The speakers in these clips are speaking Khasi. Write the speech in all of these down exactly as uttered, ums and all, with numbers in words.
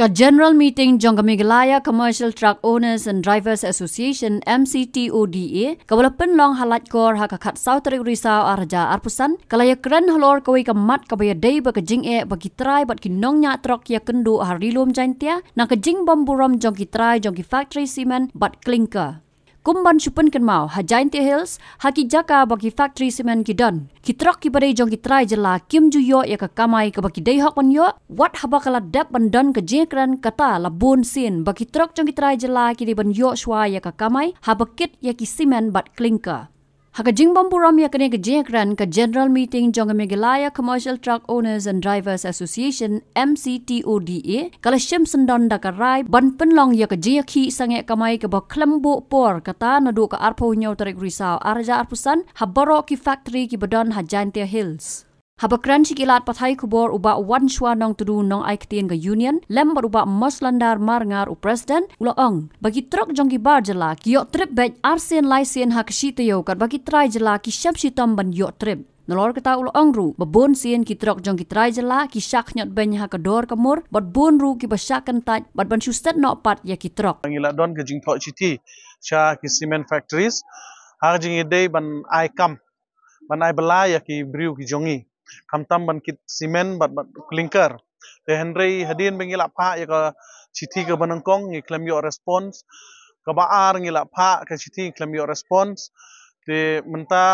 Ka General Meeting jong ka Meghalaya Commercial Truck Owners and Drivers Association, M C T O D A, kaba la pynlong ha Laitkor ha ka khatsaw tarik Risaw arhajar arphew san, ka la ïakren halor kawei ka mat kaba ïadei bad ka jingeh ba ki trai bad ki nongñiah trok ïakynduh ha Ri Lum Jaintia na ka jingbymburom jong ki trai jong ki factory cement bad clinker. Kum ban shu pynkynmaw, ha Jaintia Hills, ha ki jaka ba ki factory cement ki don, ki trok kiba dei jong ki trai jylla kim ju ïoh ïa ka kamai kaba ki dei hok ban ïoh, wat haba ka la dep ban don ka jingïakren kata la bun sien ba ki trok jong ki trai jylla ki dei ban ïoh shuwa ïa ka kamai haba kit ïa ki cement bad clinker. Ha ka jingbymburom ïa kane ka jingïakren, ka General Meeting jong ka Meghalaya Commercial Truck Owners and Drivers Association, M C T O D A, ka la shim syndon da ka rai ban pynlong ïa ka jingïakhih sangeh kamai kaba khlem buh por, kata naduh ka arphew hynñiew tarik Risaw arhajar arphew san, ha baroh ki factory kiba don ha Jaintia Hills. Haba kren sha ki lad pathai khubor, u Bah Wanshuwa Nongtdu, nongai ktien ka Union, lem bad u Bah Moslandar Marngar, u President, u la ong ba ki trok jong ki bar jylla ki ïoh trip beit arsien laisien ha ka shi taïew, katba ki trai jylla ki shym shitom ban ïoh trip. Nalor kata u la ong ruh ba bun sien ki trok jong ki trai jylla ki shah khñiot beiñ ha ka dor ka mur, bad bun ruh kiba shah kyntait bad ban shu set noh pat ïa ki trok. Ngi la don ka jingthoh shithi sha ki cement factories ha ka jingïadei ban ai kam, ban ai bylla ïa ki briew ki jong ngi, khamtam ban kit cement bad, bad clinker. Te hynrei hadien ba ngi la phah ïa ka shithi kaba nyngkong, ngi khlem ïoh response. Kaba ar, ngi la phah ka shithi, ngi khlem ïoh response. Te mynta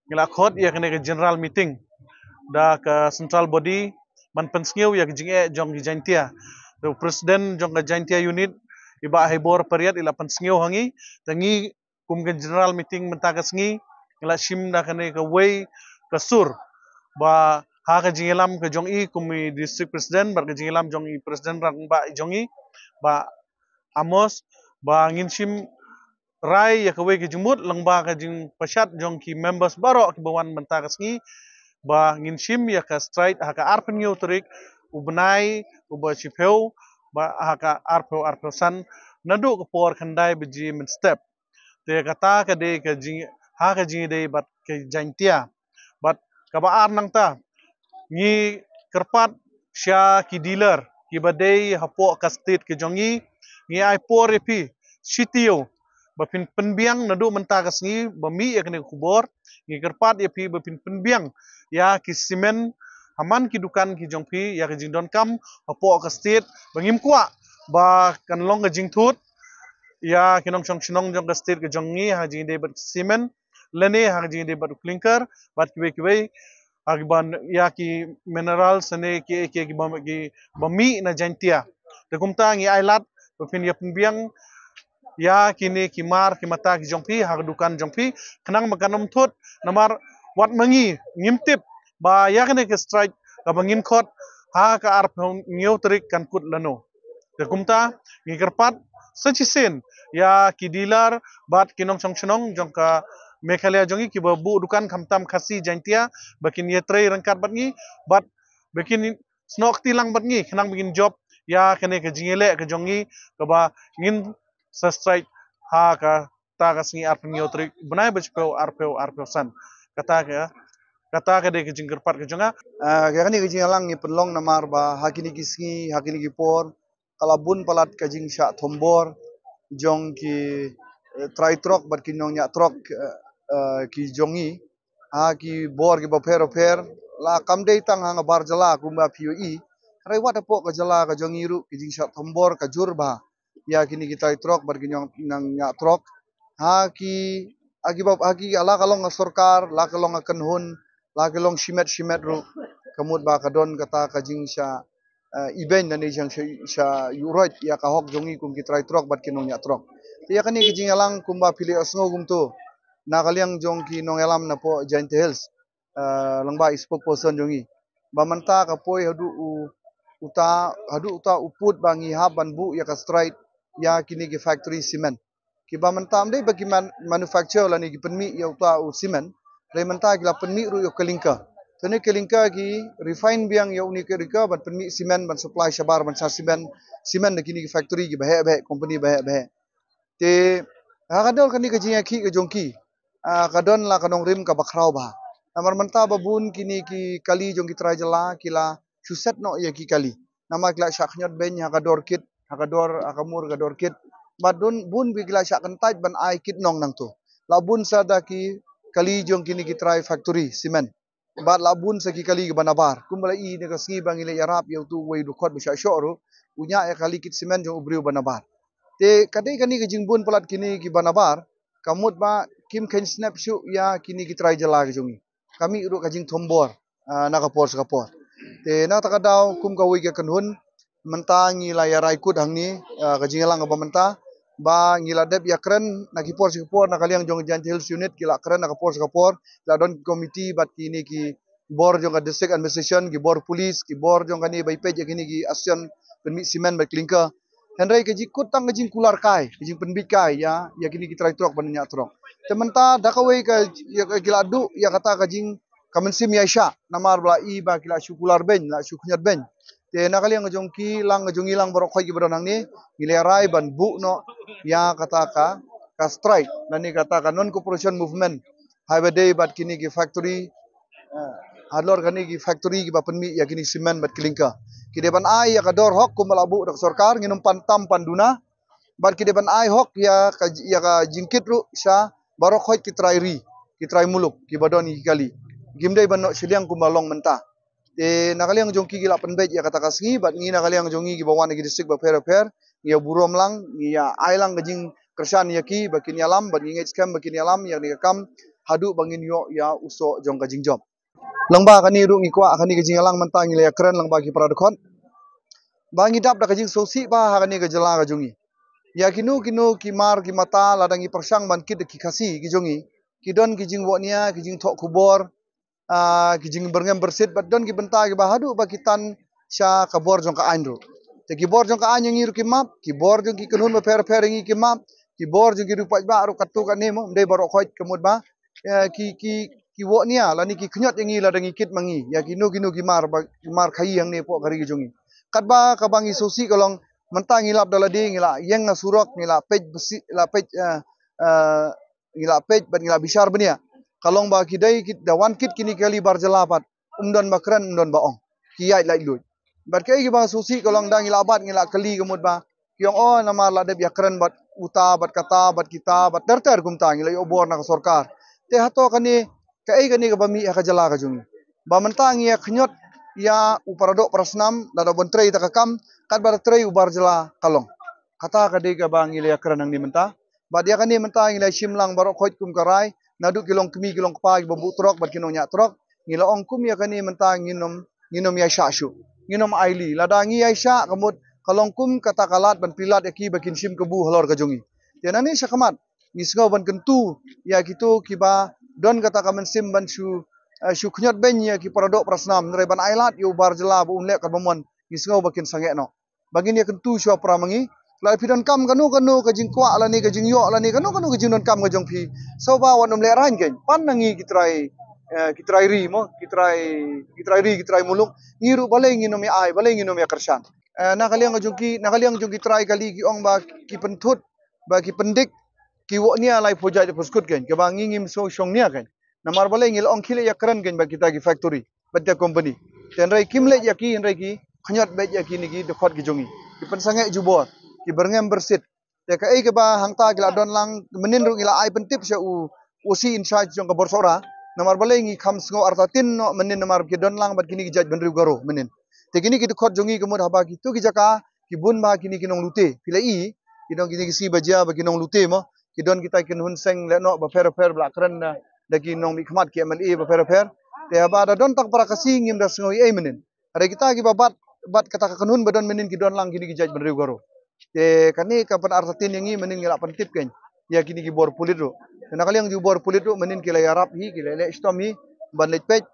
ngi la khot ïa kane ka general meeting da ka central body ban pynsngew ïa ka jingeh jong ki Jaintia. Te u president jong ka Jaintia unit, i Bah Haibor Pariat, i la pynsngew ha ngi. Te ngi kum ka general meeting mynta ka sngi, ngi la shim da kane kawei ka sur ba ha ka jingïalam ka jong i kum i district president bad ka jingïalam jong i president rangbah i jong i, Bah Amos, ba ngin shim rai ïa kawei ka jingmut lyngba ka jingpashat jong ki members baroh kiba wan mynta ka sngi, ba ngin shim ïa ka strike ha ka arphew hynñiew tarik u bnai uba shiphew, ba ha ka arphew arphew san, naduh ka por khyndai baje mynstep. Te kata ka dei ka jing, ha ka jingïadei bad ka Jaintia. Bad kaba ar nangta, ngi kyrpad sha ki dealer kiba dei hapoh ka state ka jong ngi, ngi ai por ïa phi shi taïew ba phin pynbiang naduh mynta ka sngi ba mih ïa kane ka khubor. Ngi kyrpad ïa phi ba phin pynbiang ïa ki cement ha man ki dukan ki jong phi, ïa ka jingdonkam hapoh ka state, ba ngim kwah ba kan long ka jingthut ïa ki nongshong shnong jong ka state ka jong ngi ha ka jingïadei bad cement lane ha ka jingïadei bad clinker bad kiwei kiwei, ha kiba ïa ki minerals ne ki, ki, kiba, kiba mih na Jaintia. Te kumta ngi ai lad ba phin ïa pynbiang ïa kine ki mar ki mata ki jong phi ha ka dukan jong phi, khnang ba kan ym thut. Namar wat ma ngi ngim tip ba ïa kane ka strike kaba ngin khot ha ka arphew hynñiew tarik kan kut lano. Te kumta ngi kyrpad sa shisien ïa ki dealer bad ki nongshong shnong jong ka Meghalaya jong ngi kiba buh dukan khamtam Khasi Jaintia, ba kin ïatrei ryngkat bad ngi, bad ba kin snoh kti lang bad ngi khnang ba ngin jop ïa kane ka jingïaleh ka jong ngi kaba ngin sa strike ha kata ka sngi arphew hynñiew tarik bnai ba shiphew arphew arphew san. Kata ka, kata ka dei ka jingkyrpad ka jong nga. Ah, ïa kane ka jingïalang ngi pynlong namar ba ha kine ki sngi, ha kine ki por, ka la bun palat ka jingshah thombor jong ki, eh, trai trok bad ki nongñiah trok, eh, eh, ki jong ngi ha ki bor kiba pher pher, la kam dei tang ha nga bar jylla kumba phi ïohi. Hynrei wat hapoh ka jylla ka jong ngi ruh ki jingshah thombor ka jur bha ïa kine ki trai trok bad ki nong, nongñiah trok. Ha ki, ha ki ba, ha ki la ka long ka sorkar, la ka long ka kynhun, la ka long shimet shimet ruh, ka mut ba ka don kata ka jingshah, eh, ibeiñ lane shah, shah, shah ïuhroit ïa ka hok jong ngi kum ki trai trok bad ki nongñiah trok. Te ïa kane ka jingïalang kumba phi la ïohsngew kumto na ka liang jong ki nongïalam napoh Jaintia Hills, eh, lyngba i spokesperson jong ngi, ba mynta ka poi haduh u, uta, haduh uta u pud ba ngi hap ban buh ïa ka strike ïa kine ki factory cement. Kiba mynta ym dei ba ki man, manufacture lane ki pynmih ïa uta u cement, hynrei mynta ki la pynmih ruh ïa u clinker. Te une u clinker ki refine biang ïa une u clinker ban pynmih cement, ban supply shabar ban sah cement, cement na kine ki factory kiba heh ba heh, company ba heh ba heh. Te ha ka dor kane ka jingïakhih ka jong ki, ah, ka don la ka nongrim kaba khraw bha. Namar mynta ba bun kine ki kali jong ki trai jylla ki la shu set noh ïa ki kali. namar ki la shah khñiot beiñ ha ka dor kit, ha ka dor, ha ka mur ka dor kit. Bad don bun bha ki la shah kyntait ban ai kit nong nangto. La bun sa da ki kali jong kine ki trai factory cement. Bad la bun sa ki kali kiba nabar. Kumba la i ne ka sngi ba ngi la ïarap ïa uto uwei u dkhot ba shah shoh ruh, u ñiah ïa ka kali kit cement jong u briew ba nabar. Te ka dei kane ka jingbun palat kine kiba nabar, ka mut ba kim kheiñ snep shuh ïa kine ki trai jylla ki jong ngi. Ka mih ruh ka jingthombor, ah, na ka por sha ka por. Te na kata ka daw kum kawei ka kynhun, mynta ngi la ïa rai kut hangne, ah, ka jingïalang kaba mynta ba ngi la dep ïa kren na ki por sha ki por, na ka liang jong Jaintia Hills Unit ki la kren na ka por sha ka por, la don ki komiti bad kine ki bor jong ka district administration, ki bor police, ki bor jong kane ba ïa peit ïa kine ki association pynmih cement bad clinker. Hynrei ka jingkut tang ka jingkular kai, ka jingpynbit kai ïa, ïa kine ki trai trok ban ñiah trok. Te mynta da kawei ka, ïa, ki la duh ïa kata ka jing, ka mynsiem ïaishah, namar ba la i ba ki la shu kular beiñ, la shu khñiot beiñ. Te na ka liang jong ki lang, jong ngi lang baroh khoit kiba don hangne, ngi la rai ban buh noh ïa kata ka, ka strike, lane kata ka non cooperation movement. Haba dei bad kine ki factory, eh, halor kine ki factory kiba pynmih ïa kine cement bad clinker. Ki dei ban ai ïa ka dor hok kumba la buh da ka sorkar, ngin ym pan tam pan duna. Bad ki dei ban ai hok ïa ka, ïa ka jingkit ruh sha baroh khoit ki trai ri, ki trai muluk, kiba don ki kali. Kim dei ban noh shiliang kumba long mynta. Te na ka liang jong ki ki la pynbeit ïa kata ka sngi, bad ngi na ka liang jong ngi kiba wan na ki district bapher bapher, ngi ïa burom lang, ngi ïa ai lang ka jingkyrshan ïa ki, ba kin ïalam, bad ngi ngeit skhem ba kin ïalam ïa kane ka kam, haduh ba ngin ïoh ïa u soh jong ka jingjop. Lyngba kane ruh ngi kwah kane ka jingïalang mynta ngi la ïa kren lyngba ki para dkhot, ba ngi dap da ka jingsngewsih ba ha kane ka jylla ka jong ngi, ïa kino kino ki mar ki mata, lada ngi pyrshang ban kit da ki Khasi ki jong ngi, ki don ki jingwohnia, ki jingthoh khubor, ah, ki jingbyrngem byrsit, bad don ki bynta kiba haduh ba ki tan sha ka bor jong ka aiñ ruh. Te ki bor jong ka aiñ ïa ngi ruh ki map, ki bor jong ki kynhun bapher bapher ïa ngi ki map, ki bor jong ki riewpaidbah ruh katto katne mo, ym dei baroh khoit, ka mut ba, eh, ki, ki, ki wohnia lane ki khñiot ïa ngi lada ngi kit ma ngi ïa kino kino ki mar ba, ki mar khaïi hangne hapoh ka ri ka jong ngi. Katba kaba ngi sngewsih ka long, mynta ngi lap da lade, ngi la ïeng na surok, ngi la peit besi, la peit, eh, eh, ngi la peit bad ngi la bishar bniah. Ka long ba ki dei ki da wan kit kine ki kali bar jylla pat, ym don ba kren, ym don ba ong. Ki ïaid laitluid. Bad kaei kaba sngewsih ka long, da ngi la bat, ngi la kylli ka mut ba ki ong, oh, namar la dep ïa kren bad uta bad kata bad kita bad ter ter kumta, ngi la ïoh bor na ka sorkar. Te hato kane, kaei kane kaba mih ha ka jylla ka jong ngi, ba mynta ngi ïa khñiot ïa u paradoh parasnam, lada ban trei ta ka kam, katba da trei u bar jylla ka long. Kata ka dei kaba ngi la ïa kren hangne mynta. Bad ïa kane mynta ngi la shim lang baroh khoit kum ka rai, naduh ki longkmie ki longkpa kiba buh trok bad ki nongñiah trok. Ngi la ong kum ïa kane mynta ngin ym, ngin ym ïaishah shuh, ngin ym aili. Lada ngi ïaishah, ka mut ka long kum kata ka lad ban plie lad ïa ki ba kin shim kabu halor ka jong ngi. Te nangne shakhmat ngi sngew ban kyntu ïa kito kiba don kata ka mynsiem ban shu, eh, shu khñiot beiñ ïa ki paradoh parasnam, hynrei ban ai lad ïa u bar jylla ba un leh katba mon, ngi sngew ba kin sangeh noh. Ba ngin ïa kyntu shuwa para ma ngi. Lada phi donkam kano kano ka jingkwah lane ka jingïoh lane kano kano ka jingdonkam ka jong phi, sngewbha wat nym lehraiñ keiñ. Pan na ngi ki trai, eh, ki trai ri mo, ki trai, ki trai ri, ki trai muluk. Ngi ruh balei ngin ym ïa ai, balei ngin ym ïa kyrshan. Eh, na ka liang ka jong ki, na ka liang jong ki trai kali ki ong ba ki pynthut, ba ki pyndik, ki wohnia laiphew jait laiphew skud keiñ, kaba ngi ngim sngew shongnia keiñ. Namar balei ngi la ong khie leit ïa kren keiñ bad kita ki factory, bad kita company. Te hynrei kim leit ïa ki, hynrei ki khñiot beit ïa kine ki dkhot ki jong ngi. Ki pynsangeh jubor, ki byrngem byrsit. Te kaei kaba hangta ki la don lang, mynnin ruh ngi la ai pyntip sha u, u OC in charge jong ka bor Sohra. Namar balei ngi kham sngew artatien noh mynnin, namar ki don lang bad kine ki jaitbynriew Garo mynnin. Te kine ki dkhot jong ngi ka mut haba kito ki jaka, ki bun bha kine ki nonglute. Phi la i, ki don kine ki sngi ba jia ba ki nonglute mo. Ki don kita ki kynhun seng lehnoh bapher bapher ba la kren da, da ki nongmihkhmat ki MLA bapher bapher. Te haba da don tang para Khasi ngim da sngew ei ei mynnin. Hynrei kita kiba bat, bat kata ka kynhun ba don mynnin ki don lang kine ki jaitbynriew Garo. Te kane ka pynartatien ïa ngi mynnin ngi la pyntip keiñ ïa kine ki bor pulit ruh. Te na ka liang jong u bor pulit ruh mynnin ki la ïarap hi, ki la leh shitom hi ban leit peit.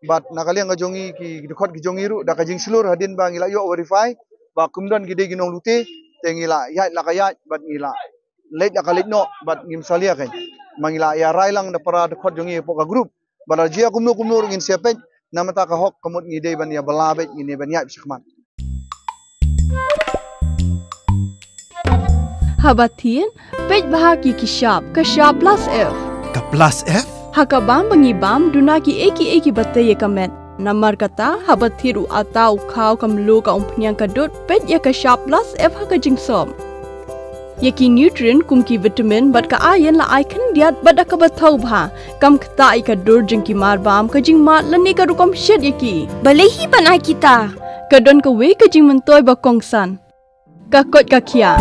Bad na ka liang ka jong ngi ki, ki dkhot ki jong ngi ruh da ka jingshlur hadien ba ngi la ïoh verify ba kum don ki dei ki nonglute, te ngi la ïaid la ka ïaid bad ngi la leit la ka leit noh bad ngim salia keiñ. Ma ngi la ïa rai lang da para dkhot jong ngi hapoh ka group. Ba la jia kumno kumno ruh ngin sa peit, namar ta ka hok ka mut ngi dei ban ïa bylla beit, ngi dei ban ïaid shakhmat. Haba thied, peit bha ki ki shap, ka shap plus F. Ka plus F? Ha ka bam ba ngi bam, duna kiei kiei kiba tei ïa ka met. Namar kata, haba thied u atta, u khaw, ka mluh, ka umphniang, ka dud, peit ïa ka Shap Plus F ha ka jingsop. Ïa ki nutrient kum ki vitamin bad ka iron la ai khyndiat bad da kaba thaw bha. Kam ktah ïa ka dur jong ki marbam, ka jingmad lane ka rukom shet ïa ki. Balei hi ban ai kita? Ka don kawei ka jingmyntoi ba kongsan. Ka koit ka khiah.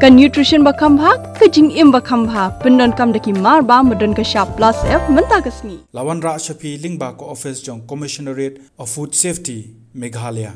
Ka nutrition ba kham bha, ka jingim ba kham bha. Pyndonkam da ki marbam ba don ka Shap Plus F mynta ka sngi. La wanrah sha phi lyngba ka office jong Commissionerate of Food Safety, Meghalaya.